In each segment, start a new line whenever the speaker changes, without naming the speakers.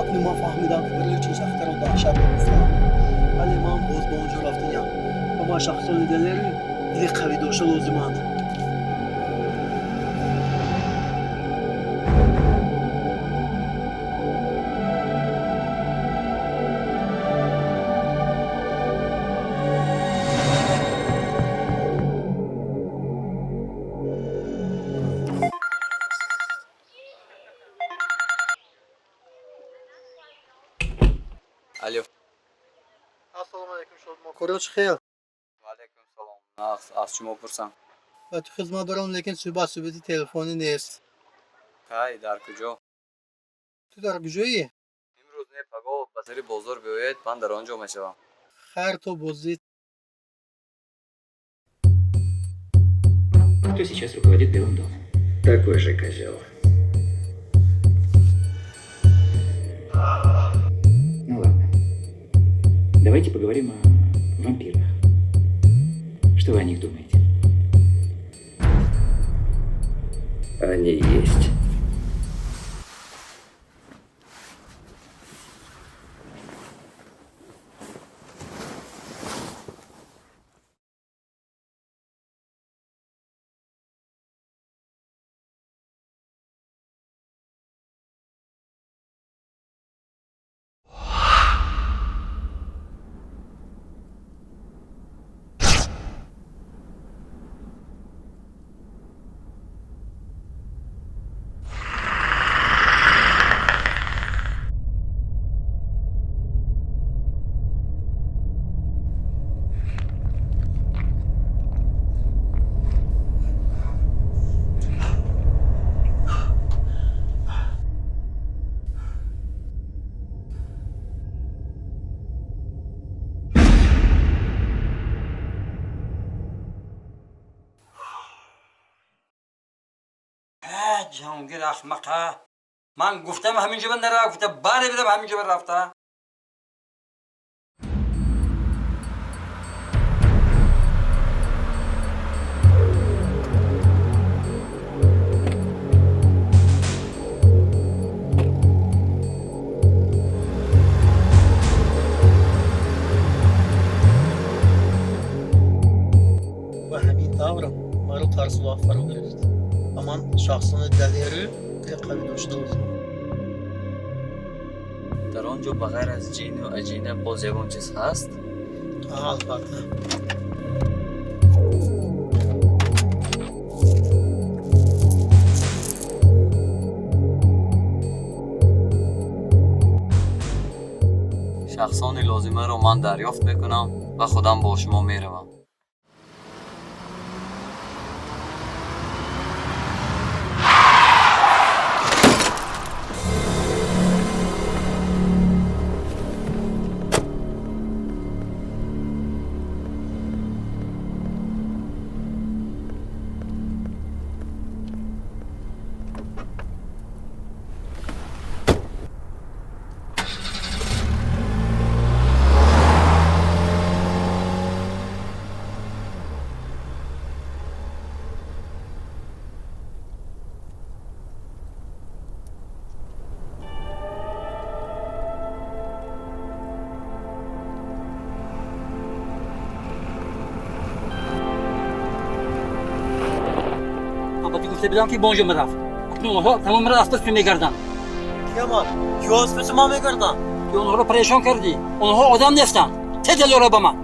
Акнун ман фаҳмидам, ки барои чӣ шахтаро даҳшат мегуфтам. Вале ман боз ба он ҷо рафтаням ва ман шахсони далеру дили қавӣ дошта лозиманд.
Алло.
Ассалому алайкум, Шодмон. Корё чӣ хел?
Ваалайкум салом. Нағз, аз шумо пурсам.
Ба ту хизмат дорам, лекин суҳбат суҳбати телефонӣ нест.
Кай, дар куҷо?
Ту дар куҷоӣ?
Имрӯз не, пагоҳ ба сари бозор биёед, ман дар он ҷо мешавам.
Хайр, то боздид.
Кто сейчас руководит Белым домом?
Такой же козел.
Ну ладно. Давайте поговорим о вампирах. Что вы о них думаете?
Они есть.
Ҷаҳонгир ахмақа, ман гуфтам, ҳамин ҷо нара, гуфта баре бидам, ҳамин ҷо рафта.
Ва ҳамин тавр маро тарсу ваҳм фаро гирифт ва ман шахсони далеру дили қавӣ дошта лозим.
Дар он ҷо ба ғайр аз ҷину аҷина боз ягон чиз ҳаст?
Албатта.
Шахсони лозимаро ман дарёфт мекунам ва худам бо шумо меравам.
Ман ба ту гуфта будам, ки ба он ҷо марафт. Акнун онҳо тамомро аз пас ту мегарданд.
Кияман? Киё аз паси ман мегарданд?
Ту онҳоро парешон кардӣ. Онҳо одам нестанд. Те далелро ба ман.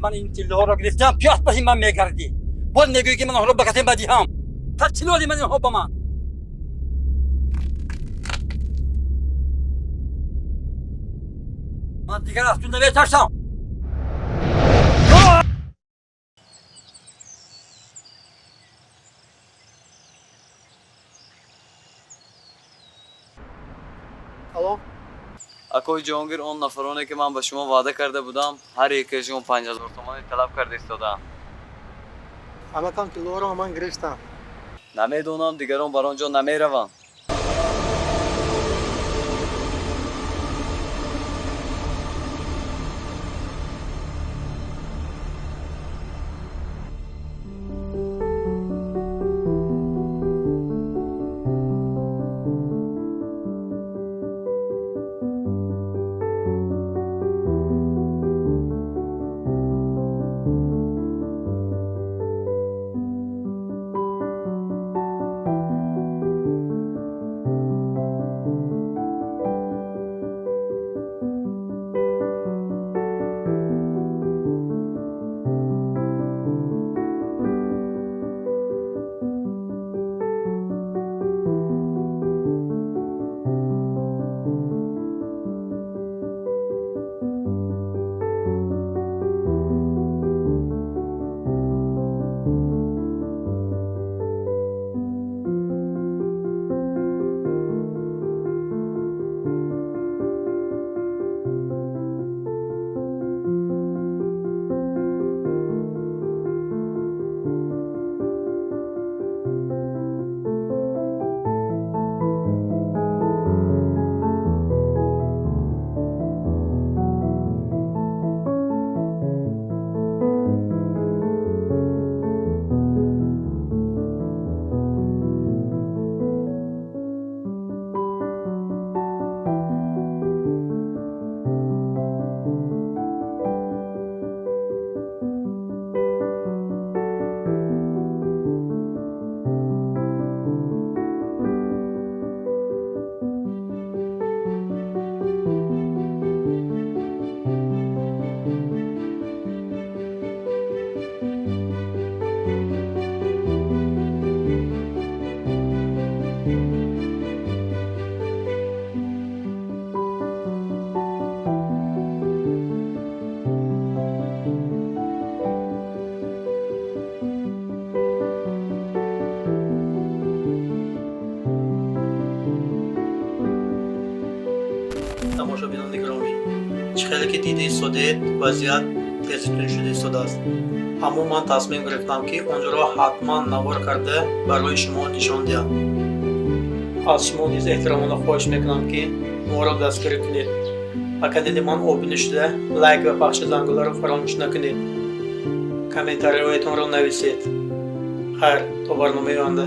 Ман ин тиллоҳоро гирифтам, пиёз паси ман мегардӣ. Боз мегӯӣ, ки ман онҳоро ба касе бадиҳам. Пас чӣ лозим аз инҳо ба ман? Ман дигар аз ту наметарсам.
Алло.
Акои Ҷаҳонгир, он нафароне, ки ман ба шумо ваъда карда будам, ҳар якашон 5000 томонӣ талаб карда истодаам.
Амакам, тиллоро ман гирифтам.
Намедонам, дигарон бар он ҷо намераванд.
Тамошобинони гиромӣ, чӣ хеле ки дида истодед, вазъият тезитун шуда истодааст. Аммо ман тасмим гирифтам, ки онҷоро ҳатман навор карда барои шумо нишон диҳам. Аз шумо низ эҳтиромона хоҳиш мекунам, ки моро дастгирӣ кунед. Ба канали ман обуна шуда, лайк ва пахши зангуларо фаромӯш накунед. Комментариҳоятонро нависед. Хайр, то барномаи оянда.